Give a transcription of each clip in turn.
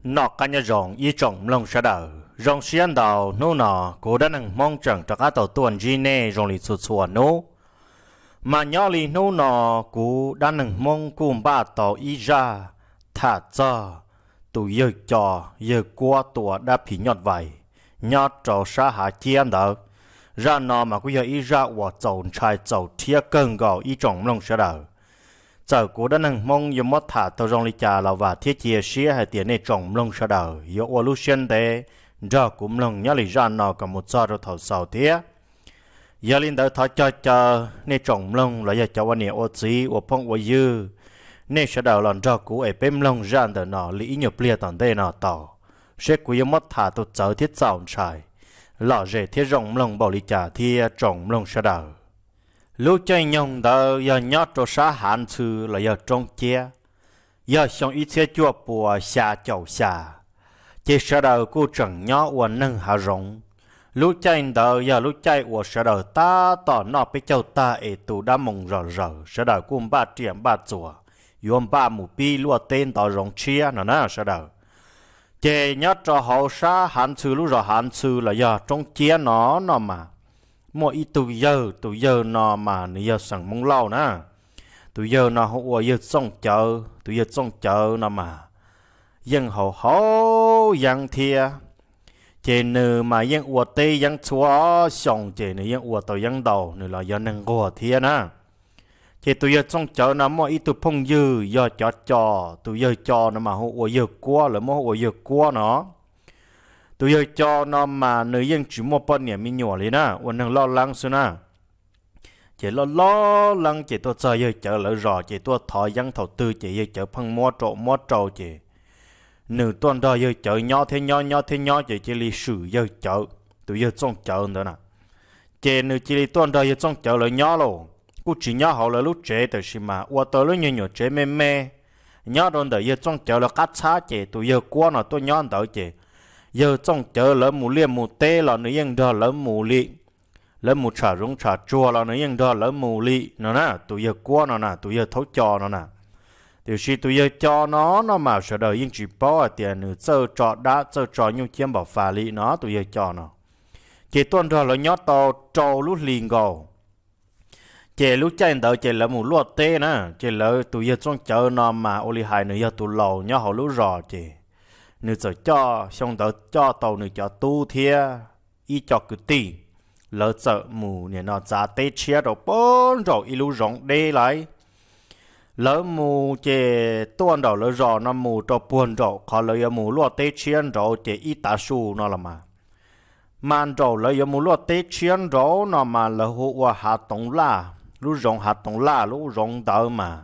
Noj qab nyob zoo ib tsoom mloog sawv daws, zoo siab ntau hnub no kuv dab neeg Hmoob tseem rov qab tau tuaj ntsib nej zoo li txhua txhua hnub. Mas nyob li hnub no kuv dab neeg Hmoob kuj npaj tau ib zaj tham txog tus yawg Co, yawg Kuab tua dab phim nyuj vais nyob rau sab Hav Ciab ntawd. Zaj no mas kuj yog ib zaj uas txaus ntshai txaus rhiab kawg nkaus ib tsoom mloog sawv daws. Txawm kuv dab neeg Hmoob yuav muab tham tau zoo li cas los vam thiab cia siab hais tias nej tsoom mloog sawv daws yuav ua lub siab ntev nrog kuv mloog nyob li zaj no kom mus txog rau thaum xaus thiab. Yog li ntawd thov cog caw nej tsoom mloog los yog cov ua niam ua txiv ua phooj ua ywg, nej sawv daws los nrog kuv es peb mloog zaj ntawm no li ib nyuag pliag tom ntej no tau, seb kuv yuav muab tham tau txawv thiab txaus ntshai, lom zem thiab zoo mloog npaum li cas thiab tsoom mloog sawv daws. Lub caij nyoog ntawd yog nyob rau sab Hav Ntxhw los yog Roob Ciab, yog xyoo ib txhiab cuaj puas xya caum xya, ces sawv daws kuj tseem nyob ua neeg hav zoov. Lub caij ntawd yog lub caij uas sawv daws tab tom noj peb caug tag es tu dab moos zom zaws, sawv daws kuj npaj riam npaj txuas yuav npaj mus pib luaj teb ntov zoov tshiab no na sawv daws. Ces nyob rau hauv sab Hav Ntxhw lub zos Hav Ntxhw los yog Roob Ciab no no mas muaj ib tug yawg, tus yawg no mas nws yog xeem Hmoob Lauj na. Tus yawg no hu ua yawg Txooj Cawv, tus yawg Txooj Cawv no mas yeej haus haus yeeb thiab. Ces nws mas yeej ua teb yeeb txhua xyoo ces nws yeej ua tau yeeb ntau, nws los yog neeg nquag thiab na. Ces tus yawg Txooj Cawv no muaj ib tug phooj ywg yog cov Co, tus yawg Co no mas hu ua yawg Kuab, lawv muab hu ua yawg Kuab no. Tus yawg Co no mas nws yeej tsis muaj poj niam me nyuam li na, ua neeg loj leeb xwb na. Ces loj loj leeb ces tuaj txog yawg Cawv lawv zos ces tuaj thov yeeb thaum twg ces yawg Cawv pheej muab rau muab rau ces nws tuaj nrog yawg Cawv nyob thiab nyob nyob thiab nyob ces cia li swm yawg Cawv, tus yawg Txooj Cawv ntawd na. Ces nws cia li tuaj nrog yawg Txooj Cawv lawv nyob lauj, kuj tsis nyob hauv lawv lub tsev tab sis mas ua tau lub nyuag nyuam tsev me me nyob rau ntawm yawg Txooj Cawv lawv qab txhab ces tus yawg Kuab no tuaj nyob ntawd ces yawg Txooj Cawv lawv mus liaj mus teb los nws yeej nrog lawv mus li. Lawv mus tsham zoov tsham tsuag los nws yeej nrog lawv mus li no na, tus yawg Kuab no na, tus yawg Thaub Co no na. Tiam sis tus yawg Co no no mas sawv daws yeej tsis paub hais tias nws txawj tso dab txawj tso nyuj ciab npam fas li no, tus yawg Co no. Ces tuaj nrog lawv nyob tau rau lub hlis nkaus. Ces lub caij ntawd ces lawv mus luaj teb na, ces lawv tus yawg Txooj Cawv no mas ua li hais nws yog tus laus nyob hauv lub zos ces nws txawm coj xyoo ntawd coj tau nws cov tub thiab ib co kwv tij, lawv txawm mus nim no txav teb tshiab rau puag nraum ib lub zoov deb lauj. Lawv mus ces tuaj nraum lawv zos no mus rau puag nraum qhov lawv yuav mus luaj teb tshiab nraud ces ib tav su no los mas, mas nraum lawv yuav mus luaj teb tshiab nraud no mas lawv hu ua Hav Toov Laj, lub zoov Hav Toov Laj lub zoov ntawd mas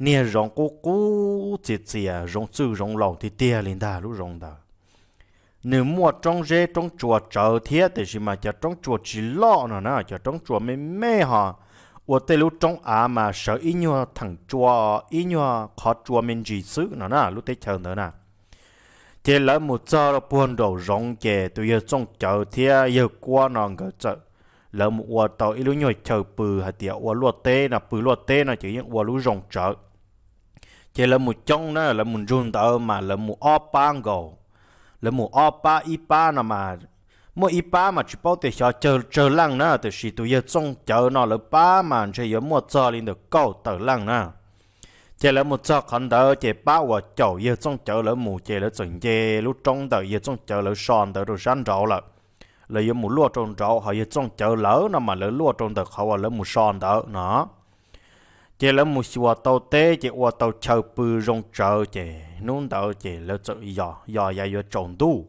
niag zoov qub qub txias txias, zoov txwj zoov laus tiag tiag li ntag lub zoov ntawd. Nws muaj roob zeb roob tsua tsawv thiab tiam sis mas cov roob tsua tsis loj no na, cov roob tsua me me ho ua tej lub roob av mas sawv ib nyuag theem tsua, ib nyuag qhov tsua me ntsis xwb no na lub teb chaws ntawd na. Ces lawv mus txog rau puag nraum zoov ces tus yawg Txooj Cawv thiab yawg Kuab no nkawd txawm, lawv mus ua tau ib lub nyuag chaw pw hais tias ua luaj teb no, pw luaj teb no ces yeej ua lub zoo tsawv. Ces lawv mus coob na, lawv mus ntsug ntawd mas lawv mus ob pab nkaus. Lawv mus ob pab, ib pab no mas, muaj ib pab mas tsis paub tias xyov tsawg leej na, tiam sis tus yawg Txooj Cawv no lawv pab mas ntshe yuav muaj txog li ntawm kaum tawm leej na. Ces lawv mus txog qhov ntawd ces pab uas caum yawg Txooj Cawv lawv mus ces lawv txawm nce lub roob ntawm yawg Txooj Cawv lawv so ntawd rau sab nraud lawm. Lawv yuav mus luaj rau nraud, ho yawg Txooj Cawv lawv no mas lawv luaj rau ntawm qhov uas lawv mus so ntawd no. Ces lawv mus xyuas tau teb ces ua tau chaw pw zoo tsawv ces hnub ntawd ces lawv txawm yos, yos yav yuav tsaus ntuj.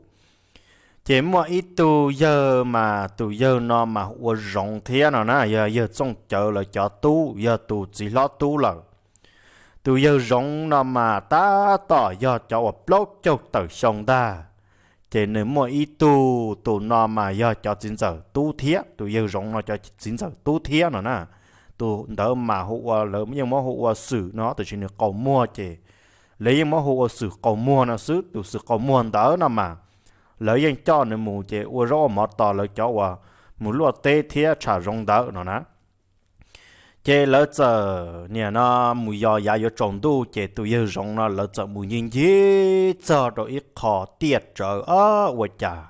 Ces muaj ib tug yawg mas tus yawg no mas ua Zoov thiab no na, yog yawg Txooj Cawv lawv cov tub, yog tus txiv hlob tub lawm. Tus yawg Zoov no mas tab tom yog cov uas plaub caug tawm xyoo ntag. Ces nws muaj ib tug, tus no mas yog cov txiv ntxawm tub thiab, tus yawg Zoov no cov txiv ntxawm tub thiab no na. Tus ntawd mas hu ua, lawv yeej muab hu ua Xwm no, tiam sis nws qaug muag ces lawv yeej muab hu ua Xwm qaug muag no xwb. Tus Xwm qaug muag ntawd no mas lawv yeej coj nws mus ces ua zaub ua mov tos lawv cov uas mus luaj teb thiab tsham Zoov ntawd no na. Ces lawv txawm niam no mus yos yav yuav tsaus ntuj ces tus yawg Zoov no lawv txawm mus ncig ncig txog rau ib qho tiaj tsawv ob ua cas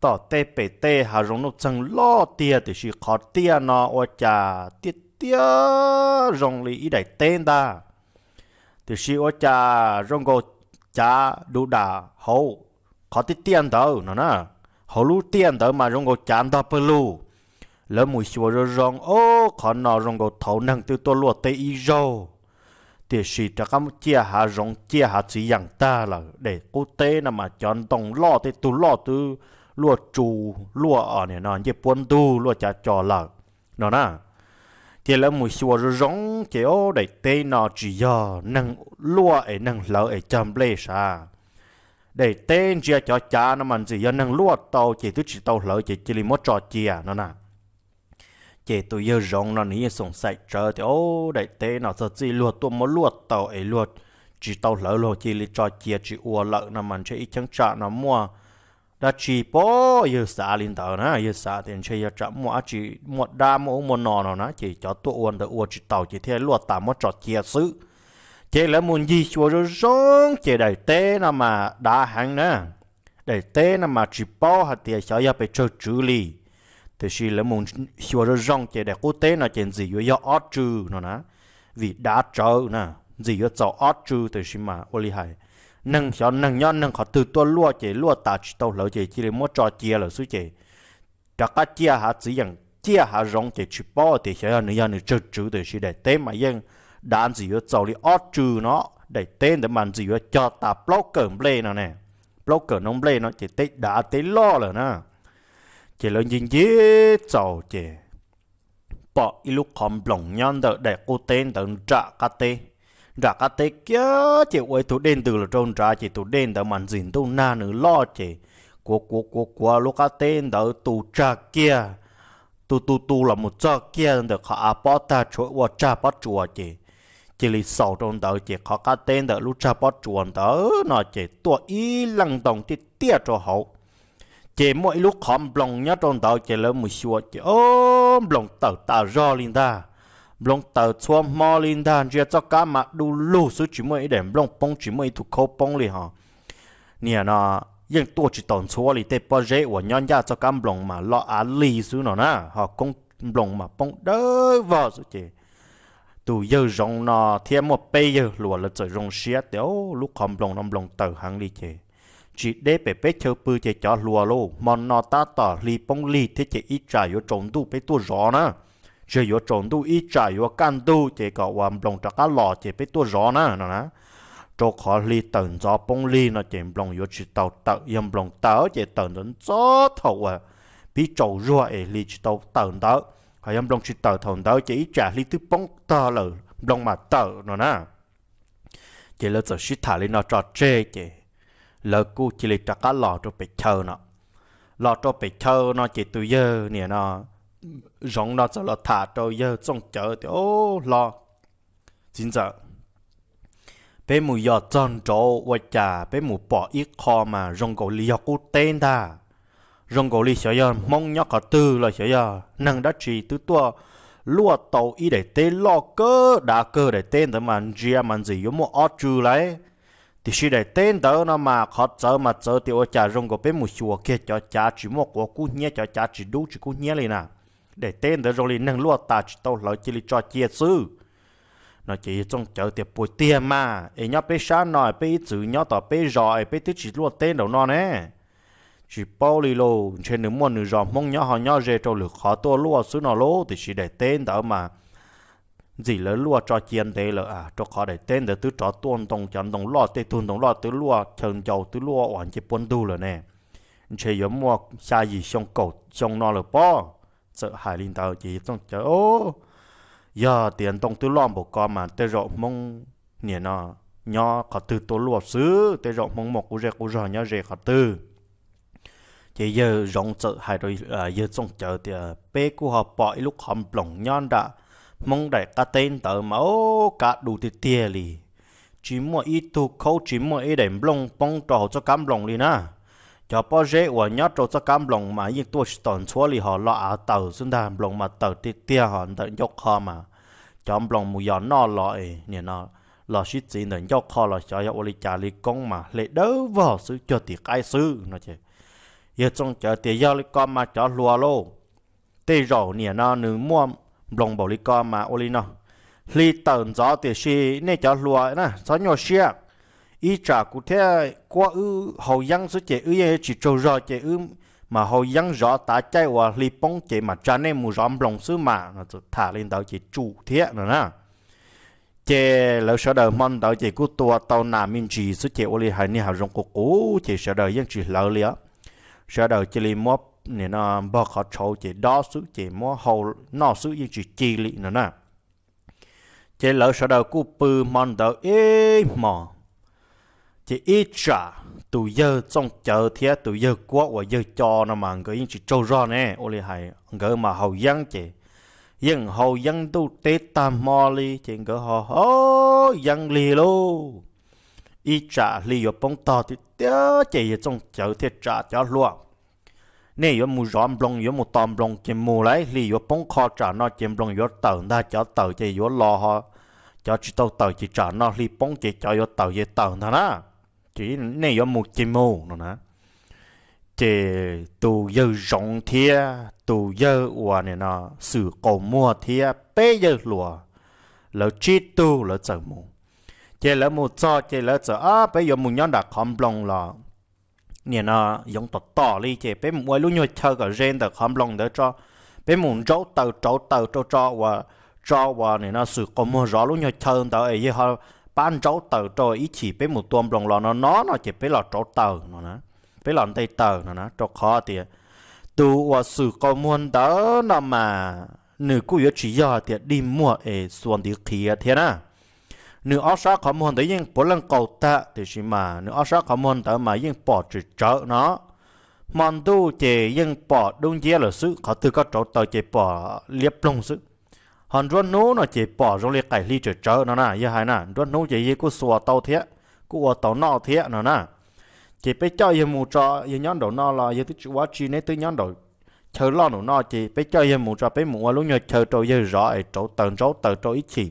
tom tej pem tej hav zoov nuj txeeg loj tiag tiam sis qhov tiaj no ua cas tiaj tiaj zoo li ib daim teb ntag. Tiam sis ua cas zoo nkaus cav du dam hauv qhov tiaj tiaj ntawd no na, hauv lub tiaj ntawd mas zoo nkaus cav ntog pawg lug. Lawv mus xyuas zoo zoo, o, qhov no zoo nkaus thaum neeg twb tuaj luaj teb ib zaug, tiam sis rov qab ciaj hav zoov ciaj hav txiv yeem tag lawm. Daim qub teb no mas cov ntoo loj tej tug loj twb luaj tsu, luaj niam no ncej puab ntug luaj cav co lawm no na. Ces lawv mus xyuas zoo zoo ces o, daim teb no tsis yog neeg luaj es neeg hlawv es cog nplej sav. Daim teb ntsia cov cav no mas ntxim yog neeg luaj tau ces twb tsis tau hlawv ces cia li muab tso cia no na. Ces tus yawg Zoov no nws yeej xoom xaim tsawv tias o, daim teb no txog txij luag tuaj muab luaj tau es luag tsis tau hlawv luag cia li tso cia tsis ua lawm no mas ntshe ib cheeb tsam no muaj dab tsi pob. Yawg xav li ntawd na, yawg xav tias ntshe yog tsam muaj dab tsi, muaj dab muaj ub muaj no no na ces cov tuaj ua ntawd ua tsis taus ces thiaj luaj tas muab tso cia xwb. Ces lawv mus ncig xyuas zoo zoo ces daim teb no mas dav heev na. Daim teb no mas tsis paub hais tias xyov yog pes tsawg tswv li, tiam sis lawv mus xyuas zoo zoo ces daim qub teb no ces ntxim yuav yog ob tsw no na, vim dav tsawv na, ntxim yuav txaus ob tsw tiam sis mas ua li hais neeg xyov neeg nyob neeg qhov twg tuaj luaj ces luaj tas tsis tau hlawv ces cia li muab tso cia lawm xwb ces rov qab ciaj hav txiv yeem ciaj hav zoov ces tsis paub tias xyov yog nws yog nws tsawg tswv tiam sis daim teb mas yeej dav ntxim yuav txaus li ob tsw no. Daim teb ntawd mas ntxim yuav cog tas plaub kawm nplej no ne, plaub kawm noob nplej no ces teb dav teb loj lawm na. Ces lawv ncig ncig txaus ces pom ib lub qhov nploos nyob ntawm daim qub teb ntawd nram qab teb. Nram qab teb kiag ces ua ib tug dej ntws los rau nrad ces tus dej ntawd mas ntxim ntuj nag nws loj ces kuav kuav kuav kuav lub qab teb ntawd tu tsag kiag, tu tu tu los mus txog kiag ntawm qhov av pob tag tshuav ua tsag pob tsuas ces cia li xaus rau ntawd ces qhov qab teb ntawm lub tsag pob tsuas ntawd no ces tuaj ib leej ntoo tiaj tiaj rau hauv. Ces muaj ib lub qhov nploos nyob rau ntawd ces lawv mus xyuas ces o, nploos tawm tas zog li ntag. Nploos tawm txhua hmo li ntag, ntsia txoj kab mas du lug xwb tsis muaj ib daim nplooj poob tsis muaj ib tug khaub poob li ho. Niam no yeej tuaj tsis tau ntxhuav li tej pob zeb uas nyob ncaj txoj kab nploos mas loj av li xwb no na, ho koob nploos mas poob dawb vog xwb ces tus yawg Zoov no thiab muaj peb yawg hluas lawv txawm zoo siab tias lub qhov nploos no nploos tawm heev li ces tsis deb pem peb chaw pw ces cov hluas lauj, hmo no tab tom hli poob lig thiab ces ib tsam yuav tsaus ntuj peb tuaj zov na. Tsis yuav tsaus ntuj ib tsam yuav kaj ntug ces kom uas nploos rov qab los ces peb tuaj zov na no na. Rau qhov hli tawm ntxov poob lig no ces nploos yuav tsis tau tawm, yog nploos tawm ces tawm ntxov ntxov thaum uas pib tsaus zuag es hli tsis tau tawm ntawd, ho yog nploos tsis tawm thaum ntawd ces ib tsam hli twb poob tog lawm nploos mam tawm no na. Ces lawv txawm sib tham li no tso tseg ces lawv kuj cia li rov qab los rau pem chaw no. Los rau pem chaw no ces tus yawg niam no Zoov no txawm los tham rau yawg Txooj Cawv tias, Au, hlob, txiv ntxawm, peb mus yos txog nraud ua cas peb mus pom ib qho mas zoo nkaus li yog qub teb ntag. Zoo nkaus li xyov yog Hmoob nyob qhov twg los xyov yog neeg dab tsi twb tuaj luaj tau ib daim teb loj kawg dav kawg, daim teb ntawd mas ntsia mas ntxim yuav muaj ob tsw lauj. Tiam sis daim teb ntawd no mas qhov txawv mas txawv tias ua cas zoo nkaus peb mus xyuas kiag cov cav tsis muaj quav kub hnyiab, cov cav tsis dub tsis kub hnyiab li na. Daim teb ntawd zoo li neeg luaj tas tsis tau hlawv cia li tso cia xwb. No ces yawg Txooj Cawv tias, Puas tiag mas es nyob peb sab no peb ib txwm nyob tom peb zos es peb twb tsis luaj teb nraum no ne. Tsis paub li lauj, ntshe nws muaj nws zos Hmoob nyob ho nyob ze rau lwm qhov tuaj luaj xwb no lauj. Tiam sis daim teb ntawd mas ntxim lawv luaj tso cia ntev lawm, rau qhov daim teb ntawd twb rov tuaj ntoo cov ntoo loj, tej tug ntoo loj twb luaj chaw ncau twb luaj uas nce puab ntug lawm ne. Ntshe yuav muaj xya yim xyoo kaum xyoo no lawm pob. Txawm hais li ntawd ces yawg Txooj Cawv, Yog tias ntoo twb loj npaum ko mas tej zaum Hmoob niam no nyob qhov twg tuaj luaj xwb, tej zaum Hmoob muaj qub zej qub zog nyob ze qhov twg. Ces yawg Zoov txawm hais rau yawg Txooj Cawv tias, Peb kuj ho pom ib lub qhov nploos nyob nram Hmoob daim qab teb ntawd mas ub, kab du tiag tiag li. Tsis muaj ib tug khaub tsis muaj ib daim nplooj poob rau hauv txoj kab nploos li na. cov pob zeb uas nyob rau txoj kab nploos mas yeej tuaj tsis tau ntxhuav li, ho lo av taws xwb ntag, nploos mas taws tiag tiag, ho ntawm ncauj qho mas cov nploos mus yos noj los es nim no los sib txiv ntawm ncauj qho los xyov yog ua li cas li, koob mas hle dawb vog xwb, cuag tim qaib xwb no ces yawg Txooj Cawv tias, Yog li ko mas cov hluas lauj, tej zaum niam no nws muaj nploos npaum li ko mas ua li no, hli tawm ntxov, tiam sis nej cov hluas na txhob nyuaj siab. Ib tsam kuv thiab Kuab wb haus yeeb xwb ces wb yeej tsis tsaug zog ces wb mas haus yeeb zov, tav caij uas hli poob ces mam tsa nej mus zov nploos xwb mas no. Txawm tham li ntawd ces tsum thiab no na. Ces lawv sawv daws hmo ntawd ces kuj tua tau nas me ntsis xwb ces ua li hais niag hav zoov qus qus ces sawv daws yeej tsis hlawv li os. Sawv daws cia li muab nim no npog qhov tshauv ces dob xwb ces muab hau noj xwb yeej tsis ci li no na. Ces lawv sawv daws kuj pw hmo ntawd ib hmos. Ces ib tsam tus yawg Txooj Cawv thiab tus yawg Kuab uas yawg Co no mas nkawd yeej tsis tsaug zog ne, ua li hais nkawd mas haus yeeb ces yeej haus yeeb ntuj teb tag hmo li ces nkawd ho haus yeeb lig lauj. Ib tsam hli yuav poob tog tiag tiag ces yawg Txooj Cawv thiaj tsam cov hluas, Nej yuav mus zov nploos, yuav mus tos nploos ces mus lauj, hli yuav poob qho tsam no ces nploos yuav tawm ntag, cov tawm ces yuav los ho, cov tsis tau tawm ces tsam no hli poob ces cov yuav tawm ces tawm ntag na. Ces nej yuav mus ces mus no na. Ces tus yawg Zoov thiab tus yawg uas nim no Xwm Qaus Muag thiab peb yawg hluas, lawv tsib tug lawv txawm mus. Ces lawv mus txog ces lawv txawm, Ab, peb yuav mus nyob nram qhov nploos los nim no yoov tom tom li ces peb mus ua ib lub nyuag chaw kom ze ntawm qhov nploos ntawd tso, peb mus ntaus taws rauv taws rau tso uas, tso uas nim no Xwm Qaus Muag zov lub nyuag chaw ntawd es yawg ho pab ntaus taws rau ib chim peb mus tua nploos los no no no ces peb los rauv taws no, peb los nte taws no na, rau qhov tias tus uas Xwm Qaus Muag ntawd no mas nws kuj yuav tsis yog hais tias dig muag es xuas ntiv qhiav thiab na. Nws ob sab qhov muag ntawd yeej puav leej qaus tag tiam sis mas nws ob sab qhov muag ntawd mas yeej pom tsawm tsawv no. Hmo ntuj ces yeej pom dub nciab lawm xwb, qhov twg koj rauv taws ces pom liab ploog xwb. Ho nruab hnub no ces pom zoo li qaim hli tsawm tsawv no na, yawg hais na, nruab hnub ces yawg kuj xuas tau thiab, kuj ua tau noj thiab no na. Ces peb coj yawg mus tso, yawg nyob nraum no los yawg twb tsis ua tsi, neb twb nyob nraum chaw loj nraum no ces peb coj yawg mus tso, peb mus ua lub nyuag chaw rau yawg zov es rauv taws ntsaub taws rau ib chim.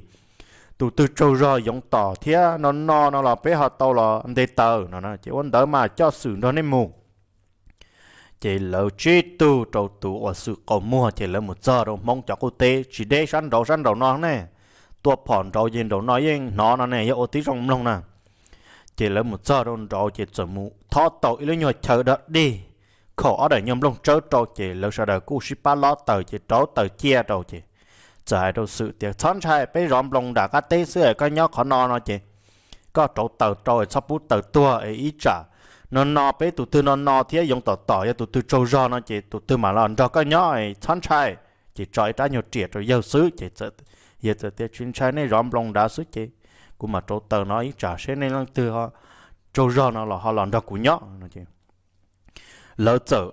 Tus twg tsaug zog yoov tom thiab no no no los peb ho tau los nte taws no na. Ces ua ntawd mas coj Xwm nrog nej mus. Ces lawv tsib tug rau tus uas Xwm Qaus Muag ces lawv mus txog rau Hmoob cov qub teb tsis deb sab nraud sab nraum no ne. Tua phom nraud ces nraum no yeej hnov no ne, yog ua tib zoo mloog na. Ces lawv mus txog rau nraud ces txawm mus thob tau ib lub nyuag chaw dog dig, khaum ob daim nyuag nplooj tsawb rau ces lawv sawv daws kuj sib pab lob taws ces rauv taws ciaj rau ces txawm hais rau Xwm tias, Txhob ntshai, peb zov nploos nram qab teb xwb, koj nyob qhov no no ces koj rauv taws rau es txhob pub taws tuag es ib tsam no no peb tus twg no no thiab yoov tom tom, yog tus twg tsaug zog no ces tus twg mam los nrog koj nyob es txhob ntshai. Ces tso ib rab nyuag riam rau yawg xwb ces yawg txawm tias, Tsis ntshai, nej zov nploos nrad xwb ces kuv mam rauv taws no ib tsam seb nej leej twg tsaug zog no los ho los nrog kuv nyob. Lawv txawm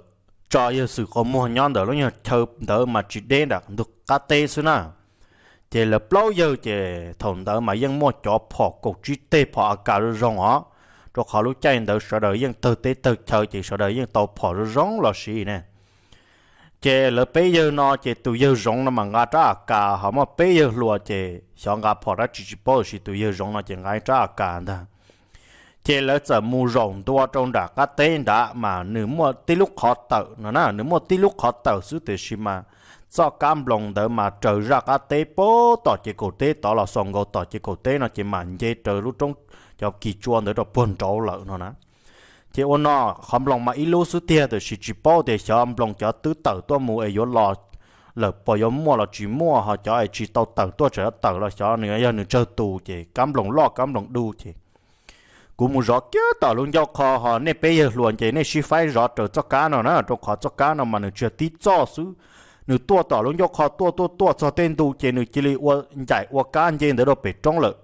tso yawg Xwm Qaus Muag nyob ntawm lub nyuag chaw ntawd mas tsis deb nram ntug qab teb xwb na. Ces lawv plaub yawg ces thaum ntawd mas yeej muaj cov phom kaum tsib teg, phom A K zoo zoo os, rau qhov lub caij ntawd sawv daws yeej tawg teb tawg chaw ces sawv daws yeej tau phom zoo zoo los siv ne. Ces lawv peb yawg no ces tus yawg Zoov no mas nqa rab A K, ho muaj peb yawg hluas ces xyov nqa phom dab tsi tsis paub, tiam sis tus yawg Zoov no ces nqa ib rab A K ntag. Ces lawv txawm mus zaum ntua rau nram qab teb nrad mas nws muaj tib lub qhov tawm no na, nws muaj tib lub qhov tawm xwb tiam sis mas txoj kab nploos ntawd mas raws zaj qab teb puag tom ces kaum teb tod los xaus nkaus tom ces kaum teb no ces mam nce raws lub roob cov kis tsua ntawd rau puag nraud lawm no na. Ces ua no qhov nploos mas ib lub xwb tiag tiam sis tsis paub tias xyov nploos cov twb tawm tuaj mus es yuav los lawm puas yuav muaj los tsis muaj, ho cov es tsis tau tawm tuaj tseem yuav tawm los xyov nws yog nws tsawg tus ces kab nploos loj kab nploos du ces kuv mus zov kiag tom lub ncauj qho ho nej peb yawg hluas ces nej sib faib zov raws txoj kab no na, rau qhov txoj kab no mas nws tsis yog tib txoj xwb, nws tuaj tom lub ncauj qho tuaj tuaj tuaj txog tej ntu ces nws cia li ua ncaim ua kab nce ntawd rau pem roob lawm.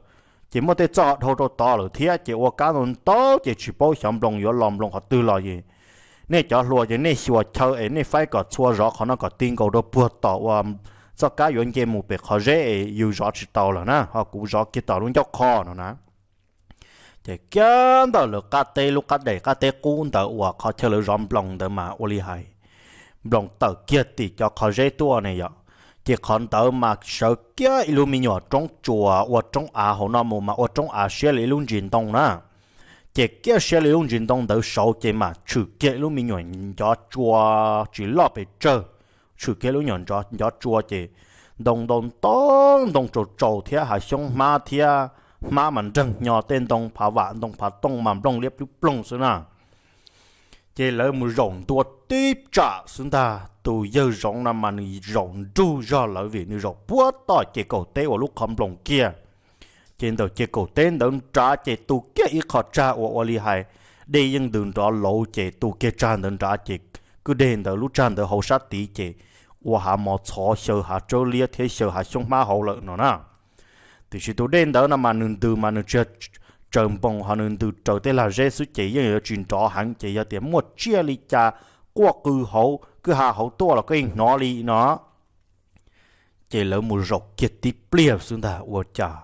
Ces muaj tej txoj dhau rau tod lawm thiab ces ua kab ntau ntau ces tsis paub xyov nploos yuav los nploos qhov twg los es nej cov hluas ces nej xyuas chaw es nej faib kom txhua zov qhov no kom ti nkaus rau puag tom uas txoj kab yuav nce mus pem qhov zeb es yus zov tsis tau lawm na, ho kuv zov kiag tom lub ncauj qho no na. Ces kiag ntawm lawv qab teb, lub qab daim qab teb qub ntawd uas qhov chaw lawv zov nploos ntawd mas ua li hais, nploos tawm kiag tim cov qhov zeb tuaj ne yom. Ces qhov ntawd mas sawv kiag ib lub me nyuam roob tsuas ua roob av hauv no mus mas ua roob av siab li ib lub ntsis ntoo na. Ces kiag siab li lub ntsis ntoo ntawd saud ces mas tshwm kiag ib lub me nyuam ncov tsua tsis loj pes tsawg, tshwm kiag lub nyuam ncov tsua ces ntoo ntoo ntoo ntoo tsaus tsaus thiab hav xyoob hmab thiab hmab mas nreeg hnyo tej ntoo phav vam ntoo phav tooj mas nplooj liab ploog ploog xwb na. Ces lawv mus zaum ntua tib tsam xwb ntag, tus yawg Zoov no mas nws zaum nrug zog lawv vim nws zaum puag tom ces kaum teb uas lub qhov nploos kiag. Ces ntawm ces kaum teb ntawd nrad ces tu kiag ib qho tsag uas ua li hais dej yeej ntws nrov lauv ces tu kiag tsag ntawd nrad ces kwj deg ntawd lub tsag ntawd hauv sab tid ces ua hav mos txhov xyaw hav tsawb liab thiab xyaw hav xyoob hmab hauv lawm no na. Tiam sis tus dej ntawd no mas nws ntws mas nws tsis yog tsaws npoos ho nws ntws raws tej lag zeb xwb ces yeej yuav tsis nrov heev ces yog tias muaj tsiaj li cas quaj qw hauv kwj ha hauv tuaj los koj yeej hnov li no. Ces lawv mus zaum kiag tib pliag xwb ntag ua cas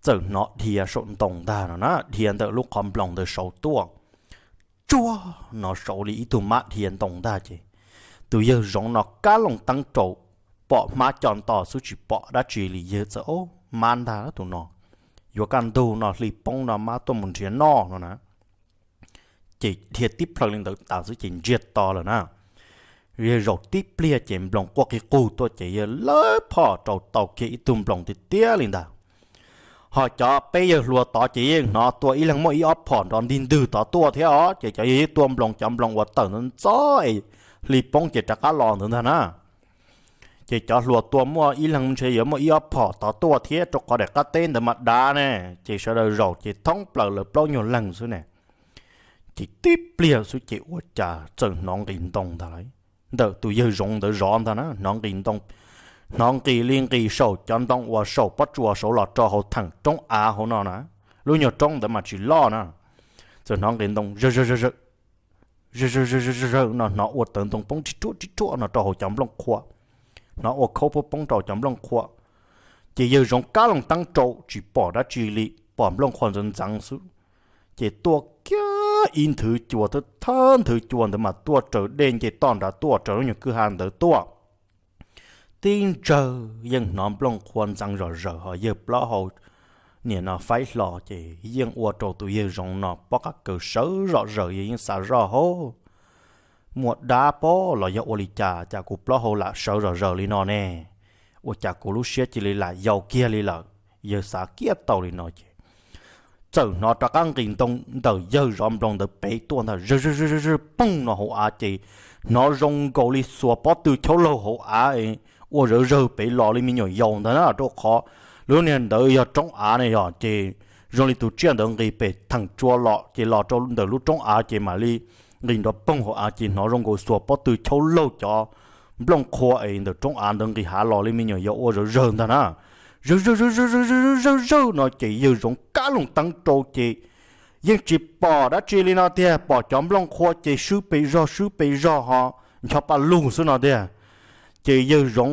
txawm hnov dhia saum ntoo ntag no na, dhia ntawm lub qhov nploos ntawd saud tuaj. Tsuag no saud li ib tug mab dhia ntoo ntag ces tus yawg Zoov no kab loo teeb rau, pom hmab co nto xwb tsis pom dab tsi li, yawg txawm, Ob, mab ntag tus no, yuav kaj ntug no hli poob no mab tuaj mus nrhiav noj no na. Ces dhia tib plhaw li ntawd tas xwb ces ntsiag to lawm na. Yawg zaum tib pliag ces nploos quaj qig qug tuaj ces yawg lawb phom rau tau kiag ib tug nploos tiag tiag li ntag. Ho cov peb yawg hluas tod ces yeej hnov tua ib leeg muaj ib ob phom nrov ntig ntwg tod tuaj thiab os, ces cov yawg tua nploos cov nploos uas tawm ntxov ntxov es hli poob ces rov qab los ntawd ntag na. Ces cov hluas tua muaj ib leeg ntshe yuav muaj ib ob phom tod tuaj thiab rau qhov daim qab teb ntawd mas dav ne, ces sawv daws zaum ces thoob plaws lawv plaub nyuag leeg xwb ne. Ces tib pliag xwb ces ua cas txawm hnov nqis ntoo ntag lauj. Ntawm tus yawg Zoov ntawd zov ntag na, hnov nqis ntoo, hnov nqis li nqis saum cov ntoo uas saum pob tsuas saud los rau hauv theem roob av hauv no na. Lub nyuag roob ntawd mas tsis loj na. Txawm hnov nqis ntoo zawg zawg zawg zawg, zawg zawg zawg zawg zawg no, hnov ua tawv ntoo poob rib ruaj rib ruaj no rau hauv cov nplooj qhuav, hnov ua khaub poob poob rau cov nplooj qhuav. Ces yawg Zoov kab loo teeb rau tsis pom dab tsi li, pom nplooj qhuav ntxeev ntxeev xwb. Ces tuaj kiag ib nthwv cua, thawj thawj nthwv cua ntawd mas tuaj raws dej nce toj nrad tuaj raws lub nyuag kwj ha ntawd tuaj. Tib ntsawg yeej hnov nplooj qhuav ntxeev zom zaws ho yawg plaub hau nim no faib hlo ces yeej ua rau tus yawg Zoov no pob qab kaws sawv zom zaws, yawg yeej xav zoj hauv, muaj dab pob los yog ua li cas cas kuv plaub hau lam sawv zom zaws li no ne? Ua cas kuv lub siab cia li lam yau kiag li lawm? Yawg xav kiag tau li no ces txawm hnov rov qab nqis ntoo ntawm yawg zov nploos ntawd pem tuaj ntag, zawg zawg zawg zawg poog no hauv av ces hnov zoo nkaus li xuas pob tw chaub laug hauv av ua zawv zawg pem los li me nyuam yaus ntag na, rau qhov lub niag ntawd yog roob av ne yog ces zoo li tus tsiaj ntawd nqis pem theem tsua los ces los rau ntawm lub roob av ces mam li nqis nrov poog hauv av ces hnov zoo nkaus xuas pob tw chaub laug cov nplooj qhuav es ntawm roob av ntawd nqis hav los li me nyuam yaus ua zawv zawg ntag na. Zawg zawg zawg zawg zawg zawg zawg no ces yawg Zoov kab loo teeb rau ces yeej tsis pom dab tsi li no tiag, pom cov nplooj qhuav ces swb pes zog swb pes zog ho ncho pa lug xwb no tiag. Ces yawg Zoov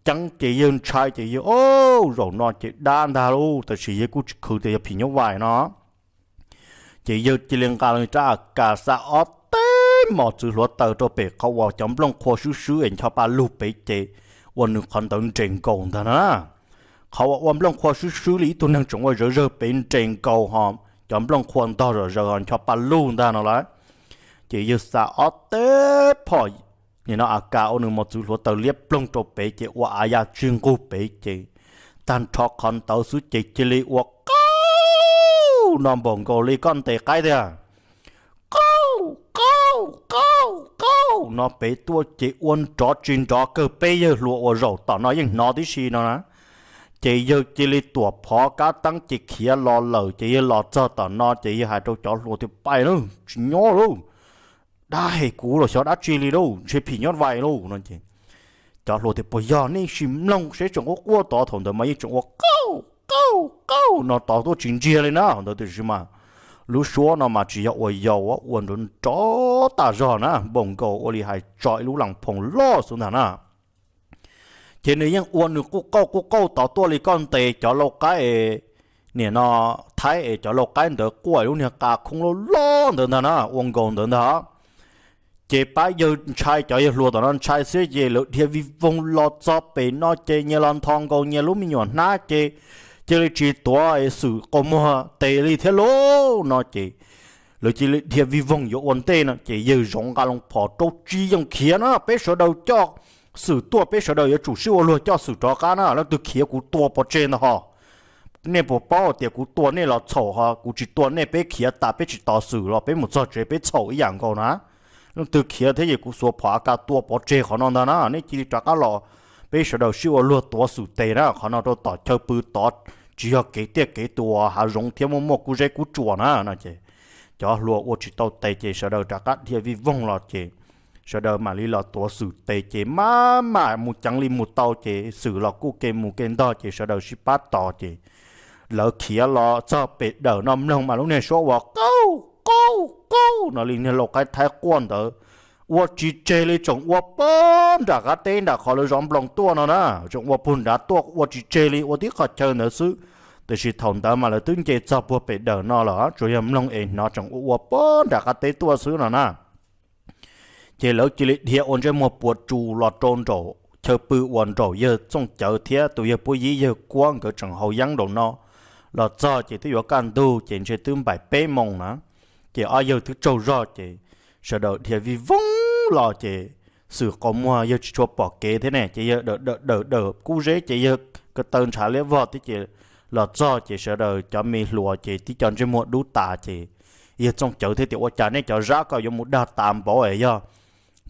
ceeb ces yawg ntshai ces yawg, Au, zaum no ces dab ntag lauj, tab sis yawg kuj tsis khwv tias yog phim nyuj vais no. Ces yawg cia li nqa rab A K xa ob teg mos txwv hluav taws rau pem qhov uas cov nplooj qhuav swb swb es ncho pa lug pem ces ua nws qhov ntawd nres nkaus ntag na. Qhov uas ua nplooj qhuav swb swb li ib tug neeg tseem ua zawv zawg pem nres nkaus ho cov nplooj qhuav ntog zom zaws ho ncho pa lug ntag no lawm. Ces yawg xa ob teg phom nim no A K ua nws mos txwv hluav taws liab ploog rau pem ces ua av ya tsig nqug pem ces tag nrho qhov ntawd xwb ces cia li ua qauj no npaum nkaus li koj ntes qaib tiag. Qauj, qauj, qauj, qauj no pem tuaj ces ua nrov tsis nrov kawg, peb yawg hluas uas zaum tom no yeej hnov tib si no na. Ces yawg cia li tuam phov kab teeb ces khiav los lawm ces yawg los txog tom no ces yawg hais rau cov hluas tias, Pais lauj, tsis nyob lauj, dab hem kuv los xyov dab tsi li lauj, ntshe phim nyuj vais lauj no ces cov hluas tias, Puas yog nej sim mloog seb, tseem quaj quaj tod, thaum ntawd mas yeej tseem ua qauj qauj qauj no tod tuaj tsis ntsiag li na. Thaum ntawd tiam sis mas lub suab no mas tsis yog ua yau, ua nrov nrov tas zog na, npaum nkaus ua li hais tso ib lub las phoos loj xwb ntag na. Ces nws yeej ua nws quj qauj quj qauj tod tuaj li koj ntes cov lau qaib es nim no Thaib es cov lau qaib ntawd quaj lub niag qa khoob loj loj ntawd ntag na, ua nkaus ntawd ntag. Ces pab yawg ntshai, cov yawg hluas tom no ntshai xwb ces lawv dhia vij voog los txog pem no ces nyias los nthos nkaus nyias lub me nyuam hnab ces cia li tsis tuav Xwm qau muag tes li thiab lauj no ces lawv cia li dhia vij voog yuav ua ntej no ces yawg Zoov nqa loo phom rau tsis yeem khiav na, peb sawv daws coj Xwm tuaj, peb sawv daws yuav tsum sib ua luag coj Xwm rov qab na, leej twg khiav kuv tua pov tseg ntag ho. Nej puas paub hais tias kuv tua nej los txhaum ho, kuv tsis tua nej peb khiav tas peb tsis tos Xwm los peb mus txog tsev peb txhaum ib yam nkaus na. Leej twg khiav thiab ces kuv xuas phom AK tua pov tseg qhov no ntag na, nej cia li rov qab los, peb sawv daws sib ua luag tuav Xwm tes na, qhov no rau tom chaw pw tod, tsis yog kev tiaj kev tus hav zoov thiab muaj muaj kub zeb kub tsuas na no ces cov hluas ua tsis tau tes ces sawv daws rov qab dhia vij voog los ces sawv daws mam li los tuav Xwm tes ces maj mam mus ceev li mus tau ces Xwm los kuj ke mus ke ntog ces sawv daws sib pab tos ces lawv khiav los txog pem dawm no mloog mas lub niag suab ua qauj qauj qauj no li niag lau qaib Thaib quaj ntawd ua tsis tseg li, tseem ua puag nram qab teb nram qhov lawv zov nploos tuaj no na, tseem ua puag nrad tuaj ua tsis tseg li, ua tib qhov chaw ntawd xwb. Tiam sis thaum ntawd mas lawv twb nce txog puag pem dawm no lawm, tsuas yog mloog es hnov tseem ua ua puag nram qab teb tuaj xwb no na. Ces lawv cia li dhia ua ntsej muag puas tsus los rau nraum chaw pw uas nraum yawg Txooj Cawv thiab tus yawg Puab Yib yawg Kuab nkawd tseem haus yeeb nraum no los txog ces twb yuav kaj ntug ces ntshe twb npaim peb moos na. Ces ob yawg twb tsaug zog ces sawv daws dhia vij voog los ces Xwm qau muag yawg tsis tshua pom kev thiab ne, ces yawg dawm dawm dawm kub zeb ces yawg ko taw ntshav liab vog thiab ces los txog ces sawv daws cov me hluas ces tib co ntsej muag dub tas ces yawg Txooj Cawv thiaj tias, Ua cas nej cov zab ko yuav mus dag tas npaum es yog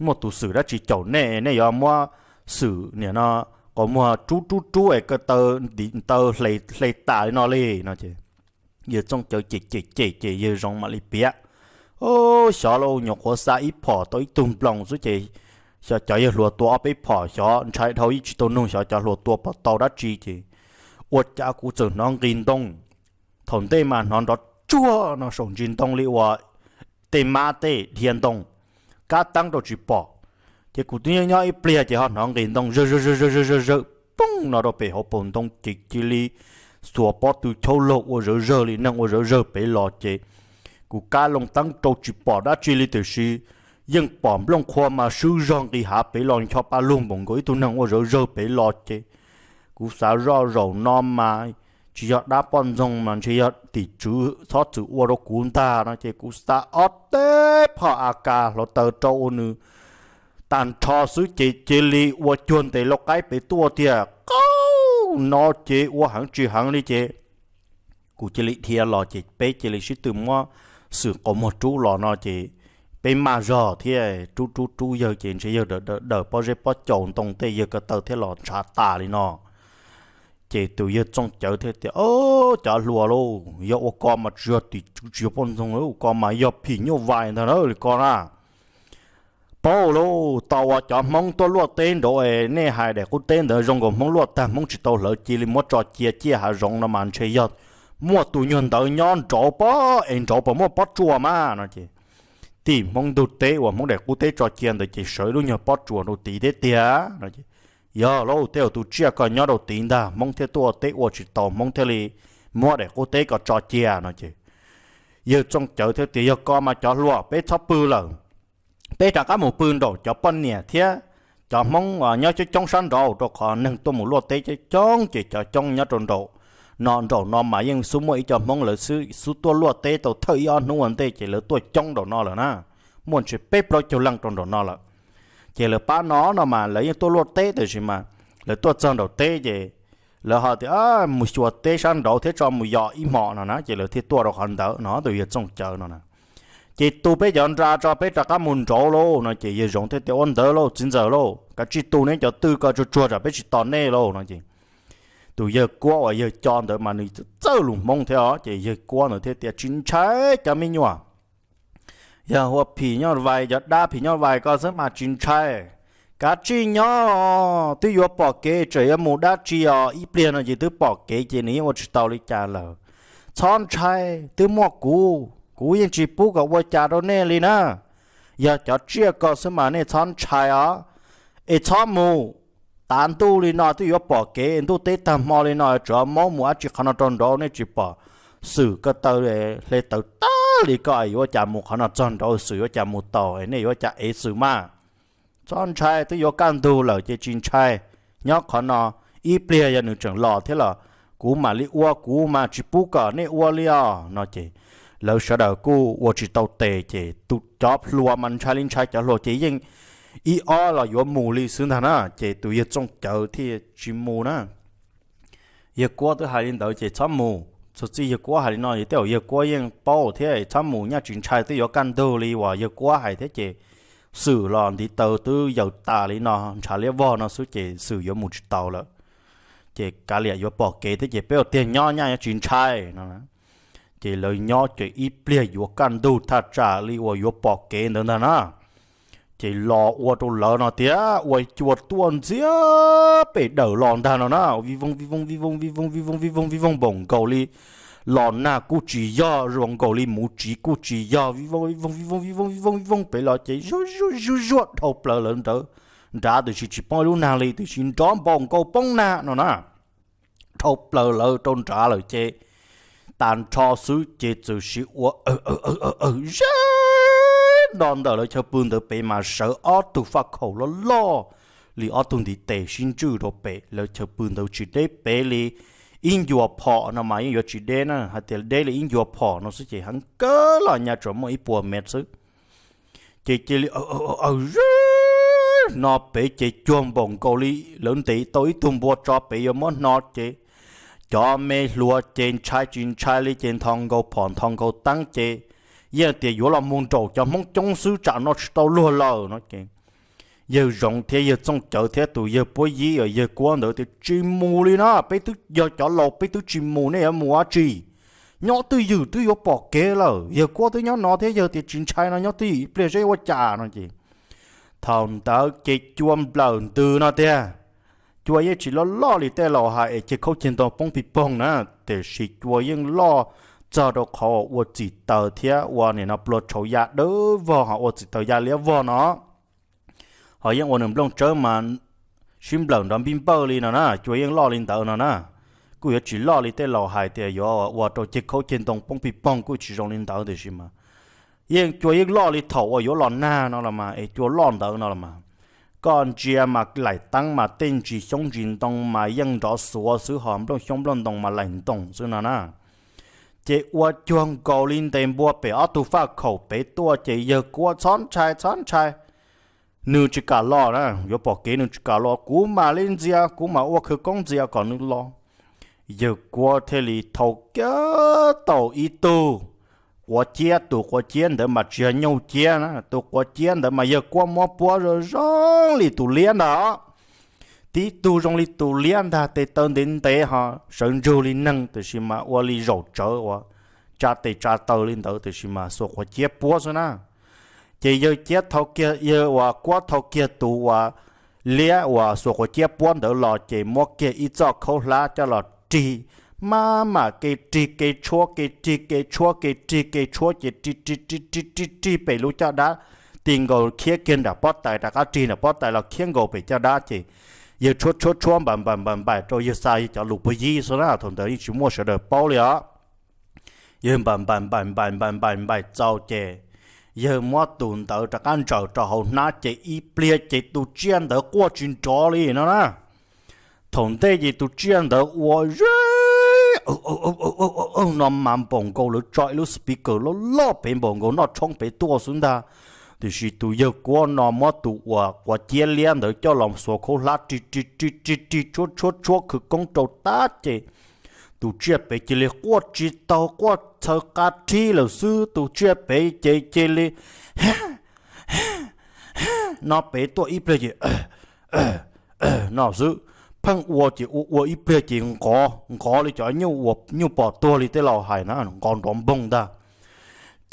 muaj tus Xwm dab tsi caum nej, nej yuav muab Xwm nim no qau muag rub rub rub es ko taw ntiv taw hle tas li no li no ces yawg Txooj Cawv cem cem cem ces yawg Zoov mam li piav, Xyov lauj, nyuam qhuav xa ib phom tau ib tug nploos xwb ces xyov cov yawg hluas tua ob peb phom, xyov ntshai dhau ib tsis tau nug xyov cov hluas tua puas tau dab tsi ces ua cas kuv txawm hnov nqis ntoo. Thaum ntej mas hnov nrov tsuag no saum ntsis ntoo li uas tej mab tej dhia ntoo, kab teeb rau tsis pom. Ces kuv twb nyob nyob ib pliag ces ho hnov nqis ntoo zawg zawg zawg zawg zawg zawg poob no rau pem hauv paus ntoo ces cia li xuas pob tw chaub laug ua zawv zawg li neeg ua zawv zawg pem los ces kuv kab loo teeb rau tsis pom dab tsi li tiam sis yeej pom nplooj qhua mas swb zog nqis hav pem los ncho pa lug npaum nkaus ib tug neeg ua zawv zawg pem los ces kuv xav zoj zaum no mas tsis yog dab poj ntxoog mas ntshe yog tim tswv txhob txwm ua rau kuv ntag no ces kuv xa ob teg phom AK hluav taws rau ua nws tag nrho xwb ces cia li ua cuag ntes lau qaib pem tuaj tiag qauj no ces ua heev tsis heev li ces kuv cia li dhia los ces peb cia li sib tw muab Xwm qau muag rub los no ces peb maj zog thiab rub rub rub yawg ces ntshe yawg dawm dawm dawm pob zeb pob caus ntoo tej yawg ko taw thiaj los ntshav tas li no. Ces tus yawg Txooj Cawv thiaj tias, Cov hluas lauj, yog ua ko mas tsis yog tim tswv tsis yog poj ntxoog lauj, ko mas yog phim nyuj vais ntag na li ko na. Paub lauj, tau uas cov Hmoob tuaj luaj teb nraud es nej hais daim qub teb ntawd zoo nkaus Hmoob luaj tag Hmoob tsis tau hlawv cia li muab tso cia ciaj hav zoov no mas ntshe yog muaj tus nyuag ntawd nyob nraud pob es nraud puas muaj pob tsuas mas no ces tim Hmoob ntug teb uas Hmoob daim qub teb tso cia ntawd ces sawv ib lub nyuag pob tsuas rau tid thiab tiag no ces yog lauj, tej zaum tus tsiaj ko nyob rau tid ntag Hmoob thiaj tuaj teb ua tsis tau Hmoob thiaj li muab daim qub teb ko tso cia no ces yawg Txooj Cawv thiaj tias, Yog ko mas cov hluas peb txhob pw lawm, peb rov qab mus pw nraum cov poj niam thiab cov Hmoob nyob coob coob sab nraud rau qhov neeg tuaj mus luaj teb coob coob ces cov coob nyob rau nraum no, nraum no mas yeej xub muaj ib co Hmoob lawv xub tuaj luaj teb tau thawj ib ob hnub ua ntej ces lawv tuaj coob nraum no lawm na, muaj ntshe peb plaub caug leej rau nraum no lawm. Ces lawv pab no no mas lawv yeej tuaj luaj teb tab sis mas lawv tuaj txog nraum teb ces lawv ho tias mus xyuas teb sab nraud thiab tso mus yos ib hmos no na ces lawv thiaj tuaj rau qhov ntawd no tus yawg Txooj Cawv no na. Ces tu peb cov nra tso peb rov qab mus nraud lauj no ces yawg Zoov thiaj tias, Ua ntawd lauj txiv ntxawm lauj, kav tsij tu neb cov twj ko tsuag tsuag tsam peb tsis tos nej lauj no ces tus yawg Kuab uas yawg co ntawd mas nws txawj lus Hmoob thiab os ces yawg Kuab ntawd thiaj tias, Tsis ntshai cov me nyuam, yog ua phim nyuj vais cov dab phim nyuj vais ko xwb mas tsis ntshai. Kav tsij nyob, twb yuav pom kev tseem yuav mus dab tsi os, ib pliag no ces twb pom kev ces nws yeej ua tsis tau li cas lawm. Txhob ntshai, twb muaj kuv, kuv yeej tsis pub kom ua cas rau nej li na. Yog cov tsiaj ko xwb mas nej txhob ntshai os, es txhob mus, tav ntuj li no twb yuav pom kev, ntuj teb tag hmo li no tseem maub mus dab tsi qhov no rau nraud, nej tsis pom Xwm ko taw hle tawv tag li ko, yuav ua cas mus qhov no txog nraud Xwm yuav ua cas mus tau, nej yuav ua cas ev Xwm mas. Txhob ntshai, twb yuav kaj ntug lawm ces tsis ntshai. Nyob qhov no ib pliag yog nws tseem los thiab los kuv mam li ua, kuv mas tsis pub kom nej ua li os no ces lawv sawv daws kuj ua tsis tau tes ces tus cov hluas mas ntshai li ntshai, cov hluas ces yeej ib ob los yuav mus li xwb ntag na. Ces tus yawg Txooj Cawv thiaj tsis mus na. Yawg Kuab twb hais li ntawd ces txhob mus. Txog txij yawg Kuab hais li no, tej zaum yawg Kuab yeej paub thiab, txhob mus, nyaj tsis ntshai, twb yuav kaj ntug li uas yawg Kuab hais thiab ces Xwm los ntiv taw twb yaws tas li no, ntshav liab vog no xwb ces Xwm yuav mus tsis tau lawm. Ces kav liam yuav pom kev thiab ces peb ua tiag nyob, nyaj yuav tsis ntshai no. Ces lawv nyob ces ib pliag yuav kaj ntug thaj tsam li uas yuav pom kev ntawd ntag na. Ces los ua rau lawv no tias ua cua tuaj ntxiag pem dawm los ntag no na, vij vooj vij vooj vij vooj vij vooj vij vooj vij vooj vij vooj npaum nkaus li los nag kuj tsis yog, zoo nkaus li mus tsiv kuj tsis yog, vij vooj vij vooj vij vooj vij vooj vij vooj vij vooj pem los ces zuj zuj zuj zuaj dhau plaws lawv nrad, tiam sis tsis poob ib lub nag li, tiam sis nrov npaum nkaus poob nag no na. Dhau plaws lawv rau nrad lawm ces tas nrho xwb ces txawm sis ua aws aws aws aws aws zeb no ntawm lawv chaw pw ntawd pem mas sawv ob tug faj khaum loj loj li ob tug ntiv tes sib ntswj rau pem lawv chaw pw ntawd tsis deb pem li ib ncua phom no mas yeej yuav tsis deb na, hais tias deb li ib ncua phom no xwb ces heev kawg los nyaj tsuas muaj ib puas mev xwb. Ces cia li aws aws aws aws zeb no pem ces cuag npaum nkaus li lawv ntes tau ib tug npua tso pem yuav muab hno ces cov me hluas ces ntshai tsis ntshai li ces nthos nkaus phom nthos nkaus teeb ces yeej tias yuav los mus nraum cov Hmoob coob xwb tsam no tsis tau luag lawm no ces yawg Zoov thiab yawg Txooj Cawv thiab tus yawg Puab Yib uas yawg Kuab ntawd tias tsis mus li na, peb twb yog cov laus peb twb tsis mus nej yuav mus dab tsi? Nyob twj ywm twb yuav pom kev lawm, yawg Kuab twb nyob no thiab yawg tias tsis ntshai no nyob twj ywm ib pliag seb ua cas no ces thaum ntawd ces cua nplawm ntws no tiag. Cua yeej tsis loj loj li tej laus hais es ceg khaub ceg ntoo poob pig poog na, tiam sis cua yeej loj txog rau qhov ua txim taws thiab ua nim no plua tshauv ya dawb vog ho ua txim taws ya liab vog no. Ho yeej ua nws nplooj tsawb mas sib nplawm nrov npij npawj li no na, cua yeej loj li ntawd no na. Kuj yuav tsis loj li tej laus hais tias yuav ua rau ceg khaub ceg ntoo poob pig poog, kuj tsis zoo li ntawd tiam sis mas yeej cua yeej loj li thaum uas yuav los nag no los mas es cua loj ntawd no los mas. Koj ntsia mas laim teeb mas tej ntsis xyoob ntsis ntoo mas yeej nrov xuav xwb, ho nplooj xyoob nplooj ntoo mas laim ntoos xwb no na. Ces ua cuag nkaus li ntes npua pem ob tug faj khaum pem tuaj ces yawg Kuab txhob ntshai txhob ntshai, nws tsis kam los na, yuav pom kev nws tsis kam los, kuv mam li ntxias, kuv mam ua khawv koob ntxias kom nws los. Yawg Kuab thiaj li thau kiag tau ib tug quav ciab, tus quav ciab ntawd mas tsis yog nyuj ciab na, tus quav ciab ntawd mas yawg Kuab muab puab zoo zoo li tus liab ntag. Tib tug zoo li tus liab ntag, tes taw ntev ntev ho sawv ntsug li neeg tiam sis mas ua li zaum tsawv uas tsa tes tsa taw li ntawd tiam sis mas xuas quav ciab puab xwb na. Ces yawg ciab thau kiag, yawg uas Kuab thau kiag tus uas liab uas xuas quav ciab puab ntawd los ces muab kiag ib txoj khaub hlab coj los rig, maj mam kev rig kev tshuab kev rig kev tshuab kev rig kev tshuab ces rig rig rig rig rig rig pem lub caj dab, ti nkaus khiab kiag nram pob tais, rov qab rig nram pob tais los khiab nkaus pem caj dab ces yawg tshuab tshuab tshuab npaim npaim npaim npaim rau yawg xa yawg cov lus puag yib xwb na, thaum ntawd yeej tsis muaj sawv daws paub li os. Yawg npaim npaim npaim npaim npaim npaim npaim txaus ces yawg muab tus ntawd rov qab ntsaws rau hauv hnab ces ib pliag ces tus tsiaj ntawd quaj tsis nrov li no na. Thaum ntej ces tus tsiaj ntawd ua zeb no mas npaum nkaus lawv tso ib lub speaker loj loj pem npaum nkaus noj tshoob pem tuaj xwb ntag. Tiam sis tus yawg Kuab no muab tus uas quav ciab liab ntawd coj los xuas khaub hlab rig rig rig rig rig tshuab tshuab tshuab khawv koob rau tag ces tus tsiaj pem cia li quaj tsis tau, quaj txhaws qa rhib lawm xwb. Tus tsiaj pem ces cia li no pem tuaj ib pliag ces no xwb. Pheej ua ces ua ua ib pliag ces nqov nqov li cov nyuj pom tuag li tej laus hais na, nqov nrov npoog ntag.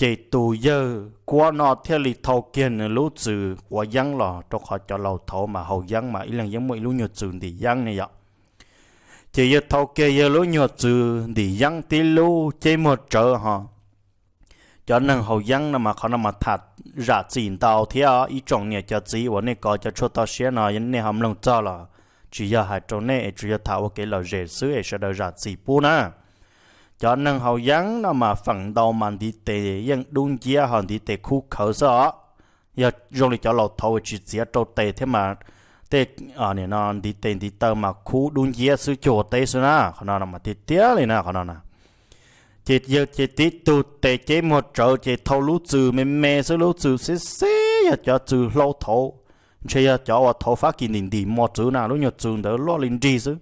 Ces tus yawg Kuab no thiaj li thau kiag nws lub txwm quav yeeb los, rau qhov cov laus thaud mas haus yeeb mas ib leeg yeej muaj ib lub nyuag txwm ntim yeeb ne yom. Ces yawg thau kiag yawg lub nyuag txwm ntim yeeb tib lub ceb muag tsawv ho. Cov neeg haus yeeb no mas qhov no mas tham zam txim ntau thiab, ib tsoom niam cov txiv uas nej kov cov tshuaj toj siab no nej ho mloog txog los tsis yog hais rau nej es tsuas yog tham ua kev lom zem xwb es sawv daws zam txim pub na. Cov neeg haus yeeb no mas feem ntau mas ntiv tes yeej dub nciab ho ntiv tes khub khawv xwb os. Yog zoo li cov laus thaud tsis txiav rau tes thiab mas tej ntiv tes ntiv taw mas khub dub nciab xwb cuag ua teb xwb na. Qhov no mas tiag tiag li na qhov no na. Ces yawg ces tib tug tes ceb muag tsawv ces thau lub txws me me xwb, lub txws xib xib yog cov txws hlau thaud, ntshe yog cov uas thaud Fab Kis ntim ntim mos txwv na, lub nyuag txws ntawd luaj li nrig xwb.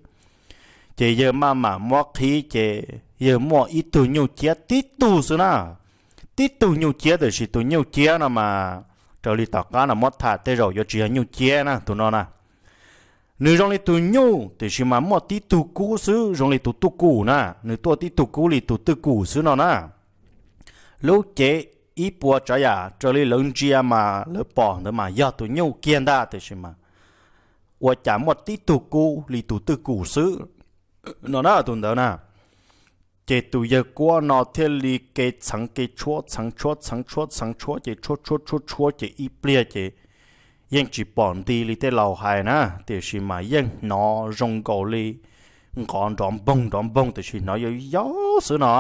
Ces yawg maj mam muab qhib ces yawg muaj ib tug nyuj ciab tib tug xwb na. Tib tug nyuj ciab tiam sis tus nyuj ciab no mas raws li tom qab no muab tham tej zaum yuav tsis yog nyuj ciab na tus no na. Nws zoo li tus nyuj tiam sis mas muaj tib tug kub xwb, zoo li tus tuj kum na. Nws tuaj tib tug kub li tus twj kum xwb no na. Lub cev ib puas tsav yam raws li lawv ntsia mas lawv pom ntawd mas yog tus nyuj kiag ntag tiam sis mas ua cas muaj tib tug kub li tus twj kum xwb no na tus ntawd na. Ces tus yawg Kuab no thiaj li ke txheev ke tshuab txheev tshuab txheev tshuab txheev tshuab ces tshuab tshuab tshuab tshuab ces ib pliag ces yeej tsis pom nti li tej laus hais na, tiam sis mas yeej hnov zoo nkaus li nqov nrov npoog nrov npoog tiam sis hnov yau yau xwb no.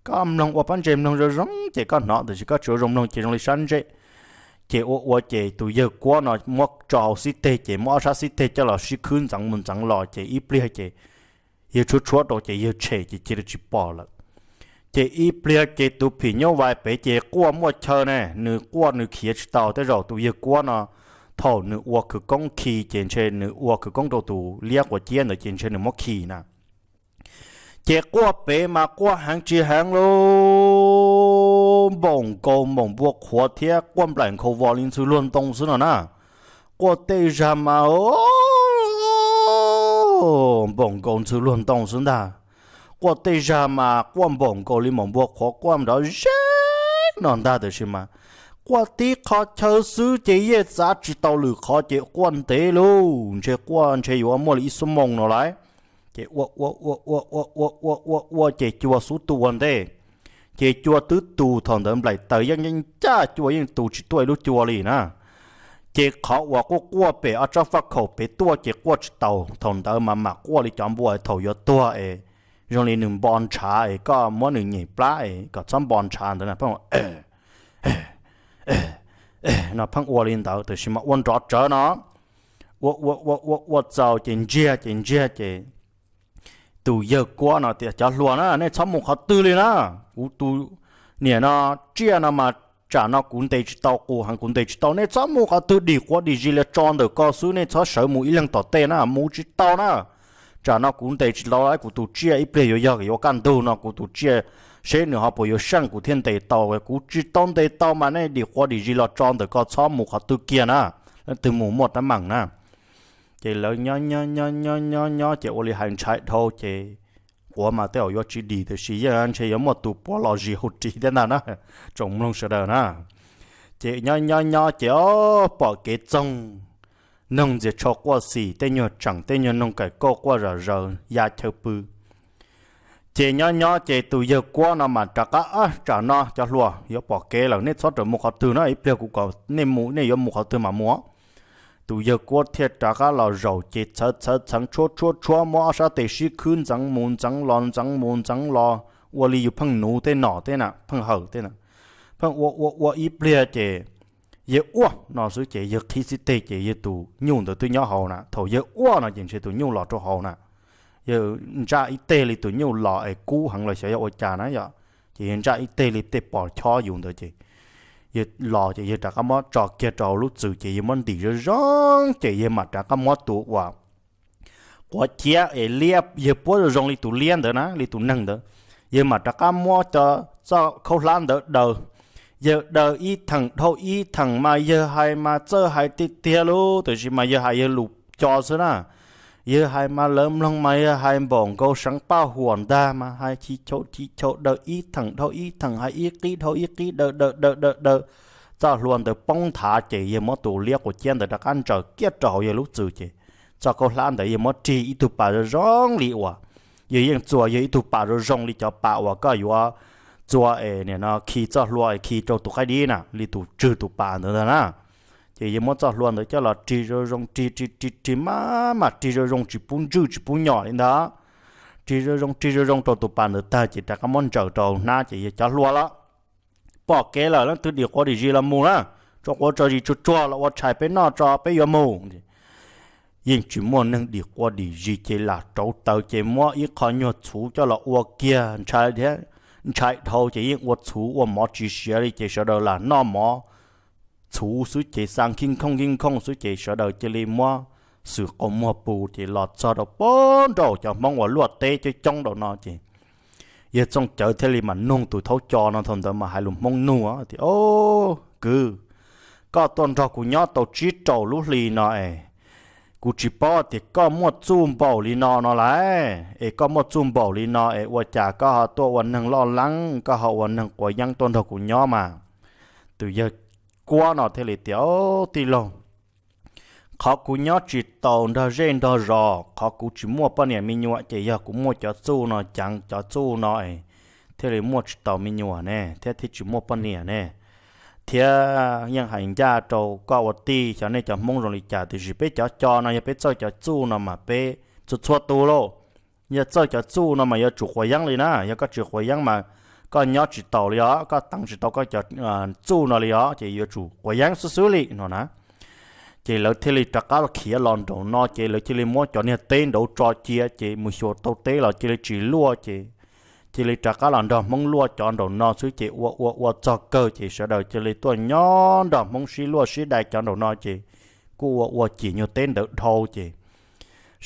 Koj mloog ua pob ntseg mloog zoo zoo ces koj hnov tiam sis koj tsis ua zoo mloog ces zoo li sab ntsej. Ces ua ua ces tus yawg Kuab no muab tso hauv xib teg ces muab ob sab xib teg coj los sib khwb ntxeev mus ntxeev los ces ib pliag ces yawg tshuab tshuab rau ces yawg tshem ces cia li tsis pom lawm. Ces ib pliag ces tus phim nyuj vais pem ces quaj muaj chaw ne, nws quaj nws khiav tsis tau. Tej zaum tus yawg Kuab no thaum nws ua khawv koob khi ces ntshe nws ua khawv koob rau tus liab quav ciab ntawd ces ntshe nws muab khi na. Ces quaj pem mas quaj heev tsis heev li, npaum nkaus npaum npua qhuav thiab quaj nplaim nkhaus vos li ntxhw luag ntoo xwb no na. Quaj tej zag mas npaum nkaus ntxhw luag ntoo xwb ntag. Quaj tej zag mas quaj npaum nkaus li npaum npua qhuav quaj nrov zeb no ntag tiam sis mas quaj tib qho chaw xwb ces yeej txav tsis tau lwm qhov ces quaj ntev lauj, ntshe quaj ntshe yuav muaj li ib xuab moos no lauj. Ces ua ua ua ua ua ua ua ua ces cua xub tu ua ntej. Ces cua twb tus thaum ntawd nplaim taws yeej yeej ncaj cua yeej tus tsis tuaj ib lub cua li na. Ces qhov uas quaj quaj pem ob tsob faj khaum pem tuaj ces quaj tsis taus, thaum ntawd mas mam quaj li cov npua thaum yuav tuag es zoo li nws npo ntshav es koj muab nws nyem plab es kom txhob npo ntshav ntawd na pheej no pheej ua li ntawd tiam sis mas ua nrov tsawv no. Ua ua ua ua ua txaus ces ntsiag ces ntsiag ces tus yawg Kuab no tias cov hluas na nej txhob mus qhov twg li na, kuv tus niam no tsiaj no mas tsam no kuv ntes tsis tau, qus heev kuv ntes tsis tau, nej txhob mus qhov twg, dim quav dim zis los tso ntawm ko xwb, nej txhob sawv mus ib leeg tom tej na, mus tsis tau na. Tsam no kuv ntes tsis tau kuv tus tsiaj, ib pliag yuav yog yuav kaj ntug no kuv tus tsiaj seb nws ho puas yuav seej kuv thiaj ntes tau, kuv tsis tau ntes tau mas nej dim quav dim zis los tso ntawm ko, txhob mus qhov twg kiag na, leej twg mus muaj teeb meem na. Ces lawv nyob nyob nyob nyob nyob nyob ces ua li hais ntshai dhau ces quav mas tej zaum yuav tsis dim tiam sis yeej ntshe yuav muaj tus puav los zis hauv ris thiab ntag na, tsoom mloog sawv daws na. Ces nyob nyob nyob ces o, pom kev txoog, noog ntxias tsho quaj xim, tej nyuag tseem tej nyuag noog kaim kauj quaj zom zaws ya chaw pw. Ces nyob nyob ces tus yawg Kuab no mas rov qab, tsam no cov hluas yuav pom kev lawm, nej txhob rawm mus qhov twg na, ib pliag kuv kom nej mus, nej yuav mus qhov twg mas mus. Tus yawg Kuab thiaj rov qab los zaum ces txhawv txhawv txheev tshuab tshuab tshuab, muab ob sab tes sib khwb ntxeev mus ntxeev los ntxeev mus ntxeev los, ua li yus pheej nuv tej nom tej na, pheej hawm tej na, pheej ua ua ua ib pliag ces yawg ua no xwb ces yawg qhib xib teg ces yawg tus nyuj ntawd twb nyob hauv na. Thaum yawg ua no ces ntshe tus nyuj los rau hauv na. Yawg ntsaj ib teg li tus nyuj los es kub heev los xyov yog ua cas na yom, ces yawg ntsaj ib teg li tej pos chob yus ntawd ces yawg los ces yawg rov qab muab tso kiag rau hauv lub txwm ces yawg muab ntim zoo zoo ces yawg mam rov qab muab tus uas quav ciab es liab yawg puab zoo zoo li tus liab ntawd na, li tus neeg ntawd, yawg mam rov qab muab cov txoj khaub hlab ntawd daws. Yawg daws ib theem dhau ib theem mas yawg hais mas txawj hais tiag tiag lauj, tiam sis mas yawg hais yawg lus co xwb na. Yawg hais mas lawv mloog mas yawg hais npaum nkaus seev paj huam ntag mas hais chis chaus chis chaus daws ib theem dhau ib theem, hais ib qib dhau ib qib daws daws daws daws daws. Txoj hlua ntawd poob nthav ces yawg muab tus liab quav ciab ntawd rov qab ntsaws kiag rau hauv yawg lub txwm ces txoj khaub hlab ntawd yawg muab rig ib tug pas zoo zoo li uas yawg yeej txuas yawg ib tug pas zoo zoo li cov pas uas koj yuav txua es nim no khi txoj hlua es khi rau tus qaib dib na, li tus tswg tus pas ntawd ntag na. Ces yawg muab txoj hlua ntawd coj los rig zoo zoo, rig rig rig rig mas mas rig zoo zoo tsis pub ntswj tsis pub nyom li ntag. Rig zoo zoo rig zoo zoo rau tus pas ntawd tag ces rov qab muab ntsaws rau hnab ces yawg cov hlua los pom kev lawm, leej twg dim quav dim zis los mus na, tso quav tso zis tsuag tsuag los ua tshais peb noj tso peb yuav mus. Yeej tsis muaj neeg dim quav dim zis ces lam rauv taws ces muab ib qho nyuag txhuv coj los ua kiag, ntshai dhau ces yeej ua txhuv ua mov tsis siav li ces sawv daws lam noj mov txhuv xwb ces xa khib khooj khib khooj xwb ces sawv daws cia li muab xwm qau muag pus ces los txog rau pem nraum cov Hmoob uas luaj teb coob coob rau no ces yawg Txooj Cawv thiaj li mam nug tus thaub co no, thaum ntawd mas hais lus Hmoob nug tias, Au, kwv, koj tuaj nrog kuv nyob tau tsib rau lub hli no es kuv tsis paub tias koj muaj txuj npaum li no no lauj, es koj muaj txuj npaum li no es ua cas koj ho tuaj ua neeg loj leeb, koj ho ua neeg quav yeeb tuaj nrog kuv nyob mas? Tus yawg Kuab no thiaj li tias, Au, tij laug, qhov kuv nyob tsis taus nrog zej nrog zos, qhov kuv tsis muaj poj niam me nyuam ces yog kuv muaj cov txuj no ceev, cov txuj no es thiaj li muaj tsis taus me nyuam ne thiab thiaj tsis muaj poj niam ne. Thiab yeej hais ncaj rau koj ua tij, xyov nej cov Hmoob zoo li cas, tiam sis peb cov co no yog peb txawj cov txuj no mas peb txhua txhua tus lauj, yog txawj cov txuj no mas yuav tsum quav yeeb li na. Yog koj tsis quav yeeb mas koj nyob tsis taus li os, koj teev tsis tau koj cov txuj no li os, ces yuav tsum quav yeeb xwb xwb li no na. Ces lawv thiaj li rov qab khiav los nraum no ces lawv cia li muab cov niag teb nraud tso cia ces mus xyuas tau teb los cia li tsis luaj ces cia li rov qab los nrog Hmoob luaj cov nraum no xwb ces ua ua ua txog kawg ces sawv daws cia li tuaj nyob nrog Hmoob sib luaj sib dai cov nraum no ces kuj ua ua cim nyuag teb ntawd dhau ces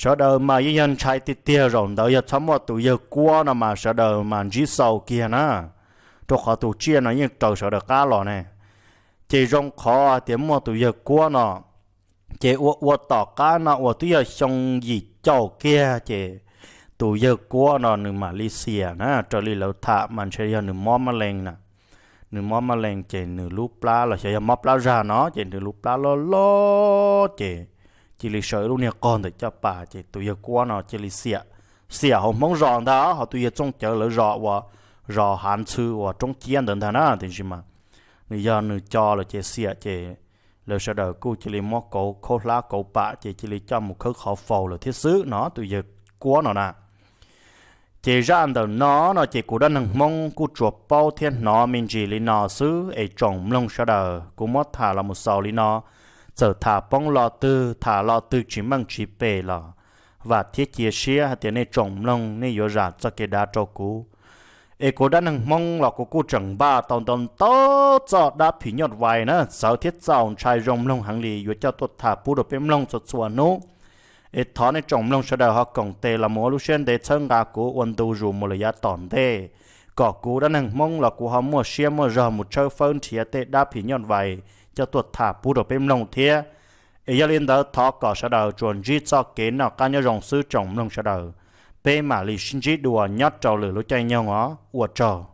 sawv daws mas yeej yog ntshai tiag tiag, zaum ntawd yog txhob muaj tus yawg Kuab no mas sawv daws mas ntsib xaus kiag na, rau qhov tus tsiaj no yeej raws sawv daws qab los ne. Ces zoo qhov hais tias muaj tus yawg Kuab no ces ua ua tom qab no uas twb yog xyoo yim caum kiag ces tus yawg Kuab no nws mam li xiam na, raws li lawv tham mas ntshe yog nws mob mab lees na. Nws mob mab lees ces nws lub plab los xyov yog mob plab zag no ces nws lub plab loj loj ces cia li sawv ib lub niag qog ntawm caj pas ces tus yawg Kuab no cia li xiam, xiam hauv Hmoob zos ntag, hauv tus yawg Txooj Cawv lawv zos uas zos Hav Ntxhw uas roob ciab ntawd ntag na, tiam sis mas nws yog nws co lawm ces xiam ces lawv sawv daws kuj cia li muab kauv khaub hlab kauv pam ces cia li coj mus khawb qhov faus lawm thiab xwb no tus yawg Kuab no na. Ces zaj ntawm no no ces kuv dab neeg Hmoob kuj tsuas paub thiab hnov me ntsis li no xwb es tsoom mloog sawv daws kuv muab tham los mus xaus li no. Txawm tham poob lo twg tham lo twg tsis meej tsis pem los vam thiab cia siab hais tias nej tsoom mloog nej yuav zam txoj kev dav rau kuv. Es kuv dab neeg Hmoob los kuv kuj tseem npaj tau ntau ntau txoj dab phim nyuj vais na txawv thiab txaus ntshai zoo mloog heev li yuav coj tuaj tham pub rau peb mloog txhua txhua hnub. Es thov nej tsoom mloog sawv daws ho koom tes los mus ua lub siab ntev txhawb nqa kuv ua ntu zus mus lawm yav tom ntej, kom kuv dab neeg Hmoob los kuv ho muaj siab muaj zog mus tshawb fawb nrhiav tej dab phim nyuj vais coj tuaj tham pub rau peb mloog thiab. Es yog li ntawd thov kom sawv daws tsuas ntsib txoj kev noj qab nyob zoo xwb tsoom mloog sawv daws. Peb mam li sib ntsib dua nyob rau lwm lub caij nyoog os, ua tsaug.